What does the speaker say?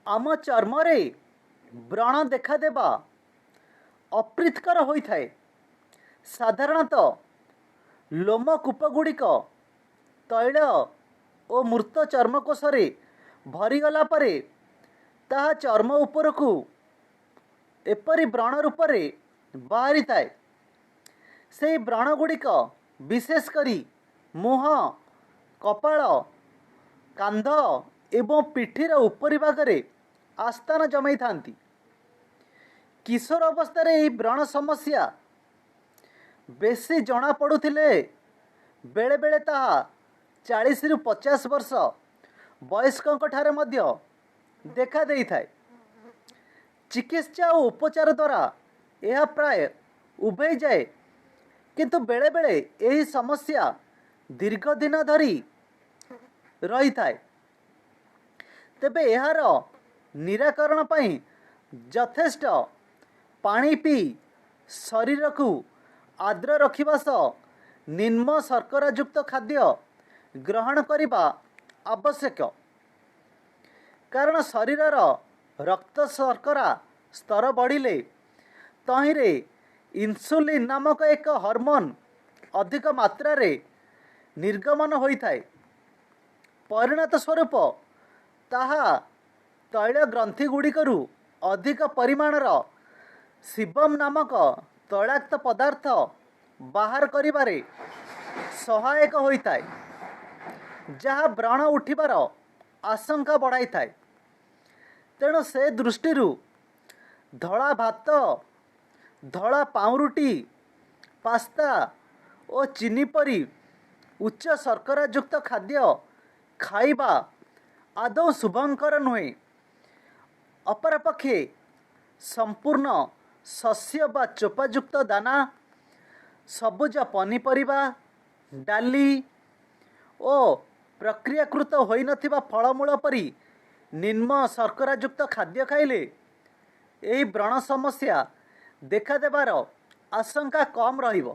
ଆମ ଚର୍ମରେ ବ୍ରଣ ଦେଖାଦେବା ଅପ୍ରୀତିକର ହୋଇଥାଏ। ସାଧାରଣତଃ ଲୋମକୂପଗୁଡ଼ିକ ତୈଳ ଓ ମୃତ ଚର୍ମକୋଷରେ ଭରିଗଲା ପରେ ତାହା ଚର୍ମ ଉପରକୁ ଏପରି ବ୍ରଣ ରୂପରେ ବାହାରିଥାଏ। ସେହି ବ୍ରଣଗୁଡ଼ିକ ବିଶେଷ କରି ମୁହଁ, କପାଳ, କାନ୍ଧ ଏବଂ ପିଠିର ଉପରି ଭାଗରେ ଆସ୍ଥାନ ଜମାଇଥାନ୍ତି। କିଶୋର ଅବସ୍ଥାରେ ଏହି ବ୍ରଣ ସମସ୍ୟା ବେଶୀ ଜଣାପଡ଼ୁଥିଲେ ବେଳେବେଳେ ତାହା 40ରୁ 50 ବର୍ଷ ବୟସ୍କଙ୍କଠାରେ ମଧ୍ୟ ଦେଖା ଦେଇଥାଏ। ଚିକିତ୍ସା ଓ ଉପଚାର ଦ୍ୱାରା ଏହା ପ୍ରାୟ ଉଭେଇଯାଏ, କିନ୍ତୁ ବେଳେବେଳେ ଏହି ସମସ୍ୟା ଦୀର୍ଘ ଦିନ ଧରି ରହିଥାଏ। ତେବେ ଏହାର ନିରାକରଣ ପାଇଁ ଯଥେଷ୍ଟ ପାଣି ପିଇ ଶରୀରକୁ ଆର୍ଦ୍ର ରଖିବା ସହ ନିମ୍ନ ଶର୍କରାଯୁକ୍ତ ଖାଦ୍ୟ ଗ୍ରହଣ କରିବା ଆବଶ୍ୟକ, କାରଣ ଶରୀରର ରକ୍ତ ଶର୍କରା ସ୍ତର ବଢ଼ିଲେ ତହିଁରେ ଇନ୍ସୁଲିନ୍ ନାମକ ଏକ ହରମୋନ୍ ଅଧିକ ମାତ୍ରାରେ ନିର୍ଗମନ ହୋଇଥାଏ। ପରିଣତ ସ୍ୱରୂପ ତାହା ତୈଳ ଗ୍ରନ୍ଥିଗୁଡ଼ିକରୁ ଅଧିକ ପରିମାଣର ସିବମ୍ ନାମକ ତୈଳାକ୍ତ ପଦାର୍ଥ ବାହାର କରିବାରେ ସହାୟକ ହୋଇଥାଏ, ଯାହା ବ୍ରଣ ଉଠିବାର ଆଶଙ୍କା ବଢ଼ାଇଥାଏ। ତେଣୁ ସେ ଦୃଷ୍ଟିରୁ ଧଳା ଭାତ, ଧଳା ପାଉଁରୁଟି, ପାସ୍ତା ଓ ଚିନି ପରି ଉଚ୍ଚ ଶର୍କରାଯୁକ୍ତ ଖାଦ୍ୟ ଖାଇବା ଆଦୌ ଶୁଭଙ୍କର ନୁହେଁ। ଅପରପକ୍ଷେ ସମ୍ପୂର୍ଣ୍ଣ ଶସ୍ୟ ବା ଚୋପାଯୁକ୍ତ ଦାନା, ସବୁଜ ପନିପରିବା, ଡାଲି ଓ ପ୍ରକ୍ରିୟାକୃତ ହୋଇନଥିବା ଫଳମୂଳ ପରି ନିମ୍ନ ଶର୍କରାଯୁକ୍ତ ଖାଦ୍ୟ ଖାଇଲେ ଏହି ବ୍ରଣ ସମସ୍ୟା ଦେଖାଦେବାର ଆଶଙ୍କା କମ୍ ରହିବ।